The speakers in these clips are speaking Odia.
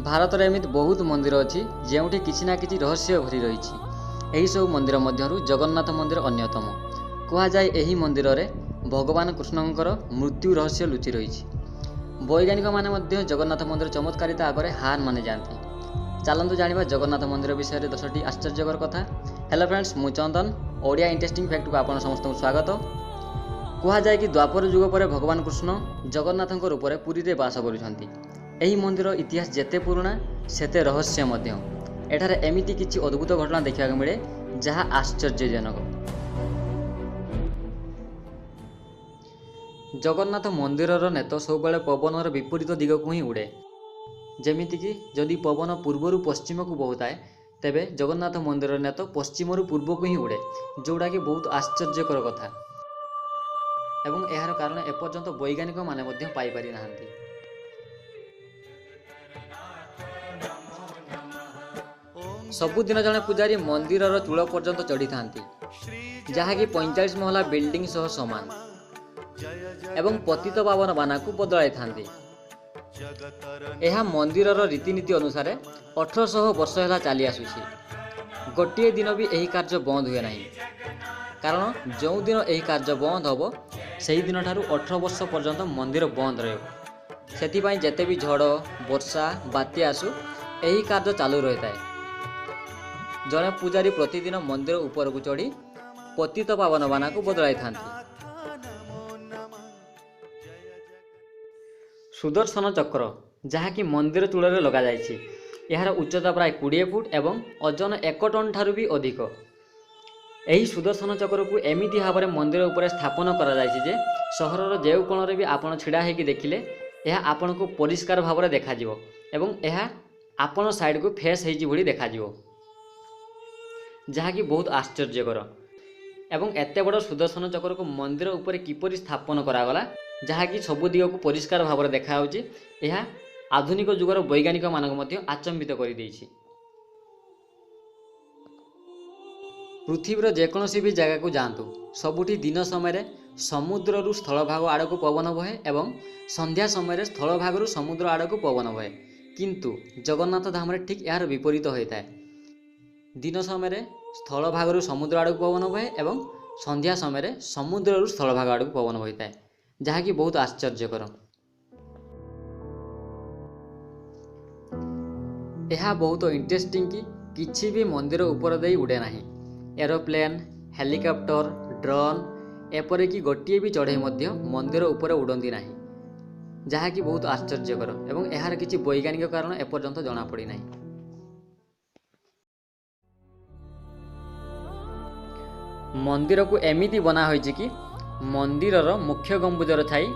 ଭାରତରେ ଏମିତି ବହୁତ ମନ୍ଦିର ଅଛି, ଯେଉଁଠି କିଛି ନା କିଛି ରହସ୍ୟ ଭରି ରହିଛି। ଏହିସବୁ ମନ୍ଦିର ମଧ୍ୟରୁ ଜଗନ୍ନାଥ ମନ୍ଦିର ଅନ୍ୟତମ। କୁହାଯାଏ, ଏହି ମନ୍ଦିରରେ ଭଗବାନ କୃଷ୍ଣଙ୍କର ମୃତ୍ୟୁ ରହସ୍ୟ ଲୁଚି ରହିଛି। ବୈଜ୍ଞାନିକମାନେ ମଧ୍ୟ ଜଗନ୍ନାଥ ମନ୍ଦିର ଚମତ୍କାରିତା ଆଗରେ ହାର ମାନିଯାଆନ୍ତି। ଚାଲନ୍ତୁ ଜାଣିବା ଜଗନ୍ନାଥ ମନ୍ଦିର ବିଷୟରେ 10ଟି ଆଶ୍ଚର୍ଯ୍ୟକର କଥା। ହ୍ୟାଲୋ ଫ୍ରେଣ୍ଡସ୍, ମୁଁ ଚନ୍ଦନ। ଓଡ଼ିଆ ଇଣ୍ଟରେଷ୍ଟିଂ ଫ୍ୟାକ୍ଟକୁ ଆପଣ ସମସ୍ତଙ୍କୁ ସ୍ୱାଗତ। କୁହାଯାଏ କି ଦ୍ୱାପର ଯୁଗ ପରେ ଭଗବାନ କୃଷ୍ଣ ଜଗନ୍ନାଥଙ୍କ ରୂପରେ ପୁରୀରେ ବାସ କରୁଛନ୍ତି। ଏହି ମନ୍ଦିର ଇତିହାସ ଯେତେ ପୁରୁଣା, ସେତେ ରହସ୍ୟ ମଧ୍ୟ। ଏଠାରେ ଏମିତି କିଛି ଅଦ୍ଭୁତ ଘଟଣା ଦେଖିବାକୁ ମିଳେ, ଯାହା ଆଶ୍ଚର୍ଯ୍ୟଜନକ। ଜଗନ୍ନାଥ ମନ୍ଦିରର ନେତ ସବୁବେଳେ ପବନର ବିପରୀତ ଦିଗକୁ ହିଁ ଉଡ଼େ। ଯେମିତିକି ଯଦି ପବନ ପୂର୍ବରୁ ପଶ୍ଚିମକୁ ବହୁଥାଏ, ତେବେ ଜଗନ୍ନାଥ ମନ୍ଦିରର ନେତ ପଶ୍ଚିମରୁ ପୂର୍ବକୁ ହିଁ ଉଡ଼େ, ଯେଉଁଟାକି ବହୁତ ଆଶ୍ଚର୍ଯ୍ୟକର କଥା ଏବଂ ଏହାର କାରଣ ଏପର୍ଯ୍ୟନ୍ତ ବୈଜ୍ଞାନିକମାନେ ମଧ୍ୟ ପାଇପାରି ନାହାନ୍ତି। ସବୁଦିନ ଜଣେ ପୂଜାରୀ ମନ୍ଦିରର ଚୂଳ ପର୍ଯ୍ୟନ୍ତ ଚଢ଼ିଥାନ୍ତି, ଯାହାକି 45 ମହଲା ବିଲ୍ଡିଂ ସହ ସମାନ, ଏବଂ ପତିତ ପାବନ ବାନାକୁ ବଦଳାଇଥାନ୍ତି। ଏହା ମନ୍ଦିରର ରୀତିନୀତି ଅନୁସାରେ 1800 ବର୍ଷ ହେଲା ଚାଲି ଆସୁଛି। ଗୋଟିଏ ଦିନ ବି ଏହି କାର୍ଯ୍ୟ ବନ୍ଦ ହୁଏ ନାହିଁ, କାରଣ ଯେଉଁଦିନ ଏହି କାର୍ଯ୍ୟ ବନ୍ଦ ହେବ, ସେହି ଦିନଠାରୁ 18 ବର୍ଷ ପର୍ଯ୍ୟନ୍ତ ମନ୍ଦିର ବନ୍ଦ ରହିବ। ସେଥିପାଇଁ ଯେତେ ବି ଝଡ଼, ବର୍ଷା, ବାତ୍ୟା ଆସୁ, ଏହି କାର୍ଯ୍ୟ ଚାଲୁ ରହିଥାଏ। ଜଣେ ପୂଜାରୀ ପ୍ରତିଦିନ ମନ୍ଦିର ଉପରକୁ ଚଢ଼ି ପତିତ ପାବନ ବାନାକୁ ବଦଳାଇଥାନ୍ତି। ସୁଦର୍ଶନ ଚକ୍ର, ଯାହାକି ମନ୍ଦିର ଚୂଳରେ ଲଗାଯାଇଛି, ଏହାର ଉଚ୍ଚତା ପ୍ରାୟ 20 ଫୁଟ ଏବଂ ଓଜନ 1 ଟନ୍ ଠାରୁ ବି ଅଧିକ। ଏହି ସୁଦର୍ଶନ ଚକ୍ରକୁ ଏମିତି ଭାବରେ ମନ୍ଦିର ଉପରେ ସ୍ଥାପନ କରାଯାଇଛି ଯେ ସହରର ଯେଉଁ କୋଣରେ ବି ଆପଣ ଛିଡ଼ା ହେଇକି ଦେଖିଲେ, ଏହା ଆପଣଙ୍କୁ ପରିଷ୍କାର ଭାବରେ ଦେଖାଯିବ ଏବଂ ଏହା ଆପଣ ସାଇଡ଼କୁ ଫେସ୍ ହେଇଛି ଭଳି ଦେଖାଯିବ, ଯାହାକି ବହୁତ ଆଶ୍ଚର୍ଯ୍ୟକର। ଏବଂ ଏତେ ବଡ଼ ସୁଦର୍ଶନ ଚକ୍ରକୁ ମନ୍ଦିର ଉପରେ କିପରି ସ୍ଥାପନ କରାଗଲା, ଯାହାକି ସବୁ ଦିଗକୁ ପରିଷ୍କାର ଭାବରେ ଦେଖାଯାଉଛି, ଏହା ଆଧୁନିକ ଯୁଗର ବୈଜ୍ଞାନିକମାନଙ୍କୁ ମଧ୍ୟ ଆଚମ୍ବିତ କରିଦେଇଛି। ପୃଥିବୀର ଯେକୌଣସି ବି ଜାଗାକୁ ଯାଆନ୍ତୁ, ସବୁଠି ଦିନ ସମୟରେ ସମୁଦ୍ରରୁ ସ୍ଥଳଭାଗ ଆଡ଼କୁ ପବନ ବହେ ଏବଂ ସନ୍ଧ୍ୟା ସମୟରେ ସ୍ଥଳଭାଗରୁ ସମୁଦ୍ର ଆଡ଼କୁ ପବନ ବହେ। କିନ୍ତୁ ଜଗନ୍ନାଥ ଧାମରେ ଠିକ୍ ଏହାର ବିପରୀତ ହୋଇଥାଏ। ଦିନ ସମୟରେ ସ୍ଥଳଭାଗରୁ ସମୁଦ୍ର ଆଡ଼କୁ ପବନ ବହେ ଏବଂ ସନ୍ଧ୍ୟା ସମୟରେ ସମୁଦ୍ରରୁ ସ୍ଥଳଭାଗ ଆଡ଼କୁ ପବନ ବହିଥାଏ, ଯାହାକି ବହୁତ ଆଶ୍ଚର୍ଯ୍ୟକର। ଏହା ବହୁତ ଇଣ୍ଟରେଷ୍ଟିଂ କି କିଛି ବି ମନ୍ଦିର ଉପର ଦେଇ ଉଡ଼େ ନାହିଁ। ଏରୋପ୍ଲେନ୍, ହେଲିକପ୍ଟର, ଡ୍ରୋନ୍, ଏପରିକି ଗୋଟିଏ ବି ଚଢ଼େଇ ମଧ୍ୟ ମନ୍ଦିର ଉପରେ ଉଡ଼ନ୍ତି ନାହିଁ, ଯାହାକି ବହୁତ ଆଶ୍ଚର୍ଯ୍ୟକର ଏବଂ ଏହାର କିଛି ବୈଜ୍ଞାନିକ କାରଣ ଏପର୍ଯ୍ୟନ୍ତ ଜଣାପଡ଼ିନାହିଁ। ମନ୍ଦିରକୁ ଏମିତି ବନା ହୋଇଛି କି ମନ୍ଦିରର ମୁଖ୍ୟ ଗମ୍ବୁଜର ଛାଇ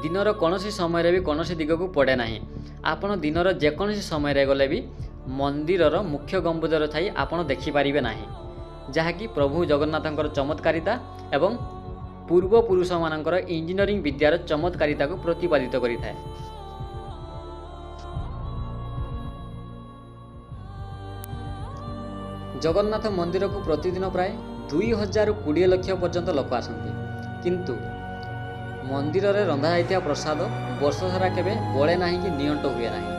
ଦିନର କୌଣସି ସମୟରେ ବି କୌଣସି ଦିଗକୁ ପଡ଼େ ନାହିଁ। ଆପଣ ଦିନର ଯେକୌଣସି ସମୟରେ ଗଲେ ବି ମନ୍ଦିରର ମୁଖ୍ୟ ଗମ୍ବୁଜର ଛାଇ ଆପଣ ଦେଖିପାରିବେ ନାହିଁ, ଯାହାକି ପ୍ରଭୁ ଜଗନ୍ନାଥଙ୍କର ଚମତ୍କାରିତା ଏବଂ ପୂର୍ବପୁରୁଷମାନଙ୍କର ଇଞ୍ଜିନିୟରିଂ ବିଦ୍ୟାର ଚମତ୍କାରିତାକୁ ପ୍ରତିପାଦିତ କରିଥାଏ। ଜଗନ୍ନାଥ ମନ୍ଦିରକୁ ପ୍ରତିଦିନ ପ୍ରାୟ 2020 ଲକ୍ଷ ପର୍ଯ୍ୟନ୍ତ ଲୋକ ଆସନ୍ତି, କିନ୍ତୁ ମନ୍ଦିରରେ ରନ୍ଧାଯାଇଥିବା ପ୍ରସାଦ ବର୍ଷ ସାରା କେବେ ବଳେ ନାହିଁ କି ନିଅଣ୍ଟ ହୁଏ ନାହିଁ।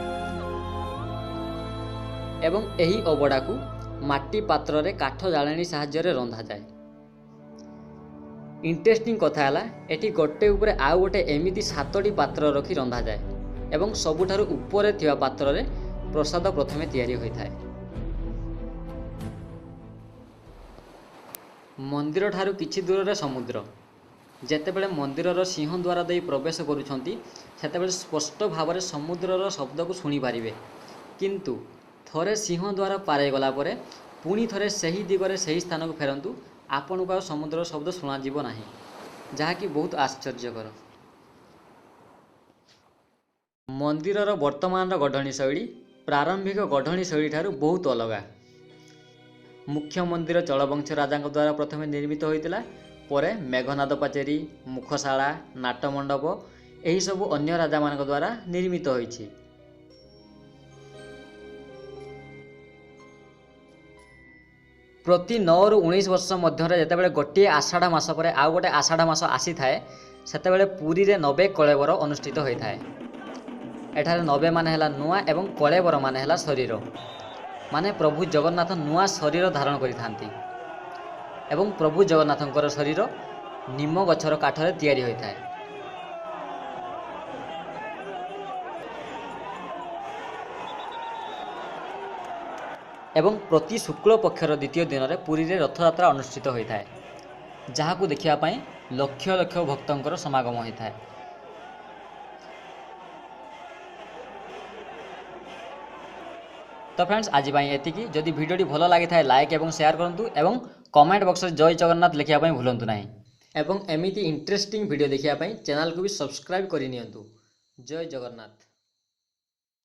ଏବଂ ଏହି ଅବଢ଼ାକୁ ମାଟି ପାତ୍ରରେ କାଠ ଜାଳେଣୀ ସାହାଯ୍ୟରେ ରନ୍ଧାଯାଏ। ଇଣ୍ଟରେଷ୍ଟିଂ କଥା ହେଲା, ଏଠି ଗୋଟେ ଉପରେ ଆଉ ଗୋଟେ ଏମିତି 7ଟି ପାତ୍ର ରଖି ରନ୍ଧାଯାଏ ଏବଂ ସବୁଠାରୁ ଉପରେ ଥିବା ପାତ୍ରରେ ପ୍ରସାଦ ପ୍ରଥମେ ତିଆରି ହୋଇଥାଏ। ମନ୍ଦିରଠାରୁ କିଛି ଦୂରରେ ସମୁଦ୍ର। ଯେତେବେଳେ ମନ୍ଦିରର ସିଂହଦ୍ୱାର ଦେଇ ପ୍ରବେଶ କରୁଛନ୍ତି, ସେତେବେଳେ ସ୍ପଷ୍ଟ ଭାବରେ ସମୁଦ୍ରର ଶବ୍ଦକୁ ଶୁଣିପାରିବେ। କିନ୍ତୁ ଥରେ ସିଂହଦ୍ୱାର ପାରେଇଗଲା ପରେ ପୁଣି ଥରେ ସେହି ଦିଗରେ ସେହି ସ୍ଥାନକୁ ଫେରନ୍ତୁ, ଆପଣଙ୍କୁ ଆଉ ସମୁଦ୍ରର ଶବ୍ଦ ଶୁଣାଯିବ ନାହିଁ, ଯାହାକି ବହୁତ ଆଶ୍ଚର୍ଯ୍ୟକର। ମନ୍ଦିରର ବର୍ତ୍ତମାନର ଗଢ଼ଣି ଶୈଳୀ ପ୍ରାରମ୍ଭିକ ଗଢ଼ଣି ଶୈଳୀଠାରୁ ବହୁତ ଅଲଗା। ମୁଖ୍ୟ ମନ୍ଦିର ଚୋଳବଂଶ ରାଜାଙ୍କ ଦ୍ୱାରା ପ୍ରଥମେ ନିର୍ମିତ ହୋଇଥିଲା। ପରେ ମେଘନାଦ ପାଚେରୀ, ମୁଖଶାଳା, ନାଟମଣ୍ଡପ ଏହିସବୁ ଅନ୍ୟ ରାଜାମାନଙ୍କ ଦ୍ୱାରା ନିର୍ମିତ ହୋଇଛି। ପ୍ରତି 9ରୁ 19 ବର୍ଷ ମଧ୍ୟରେ ଯେତେବେଳେ ଗୋଟିଏ ଆଷାଢ଼ ମାସ ପରେ ଆଉ ଗୋଟେ ଆଷାଢ଼ ମାସ ଆସିଥାଏ, ସେତେବେଳେ ପୁରୀରେ 90 କଳେବର ଅନୁଷ୍ଠିତ ହୋଇଥାଏ। ଏଠାରେ 90 ମାନେ ହେଲା ନୂଆ ଏବଂ କଳେବର ମାନେ ହେଲା ଶରୀର, ମାନେ ପ୍ରଭୁ ଜଗନ୍ନାଥ ନୂଆ ଶରୀର ଧାରଣ କରିଥାନ୍ତି ଏବଂ ପ୍ରଭୁ ଜଗନ୍ନାଥଙ୍କର ଶରୀର ନିମ ଗଛର କାଠରେ ତିଆରି ହୋଇଥାଏ। ଏବଂ ପ୍ରତି ଶୁକ୍ଳ ପକ୍ଷର ଦ୍ୱିତୀୟ ଦିନରେ ପୁରୀରେ ରଥଯାତ୍ରା ଅନୁଷ୍ଠିତ ହୋଇଥାଏ, ଯାହାକୁ ଦେଖିବା ପାଇଁ ଲକ୍ଷ ଲକ୍ଷ ଭକ୍ତଙ୍କର ସମାଗମ ହୋଇଥାଏ। ତ ଫ୍ରେଣ୍ଡସ୍, ଆଜି ପାଇଁ ଏତିକି। ଯଦି ଭିଡ଼ିଓଟି ଭଲ ଲାଗିଥାଏ, ଲାଇକ୍ ଏବଂ ସେୟାର କରନ୍ତୁ ଏବଂ କମେଣ୍ଟ ବକ୍ସରେ ଜୟ ଜଗନ୍ନାଥ ଲେଖିବା ପାଇଁ ଭୁଲନ୍ତୁ ନାହିଁ ଏବଂ ଏମିତି ଇଣ୍ଟରେଷ୍ଟିଂ ଭିଡ଼ିଓ ଦେଖିବା ପାଇଁ ଚ୍ୟାନେଲକୁ ବି ସବସ୍କ୍ରାଇବ୍ କରିନିଅନ୍ତୁ। ଜୟ ଜଗନ୍ନାଥ।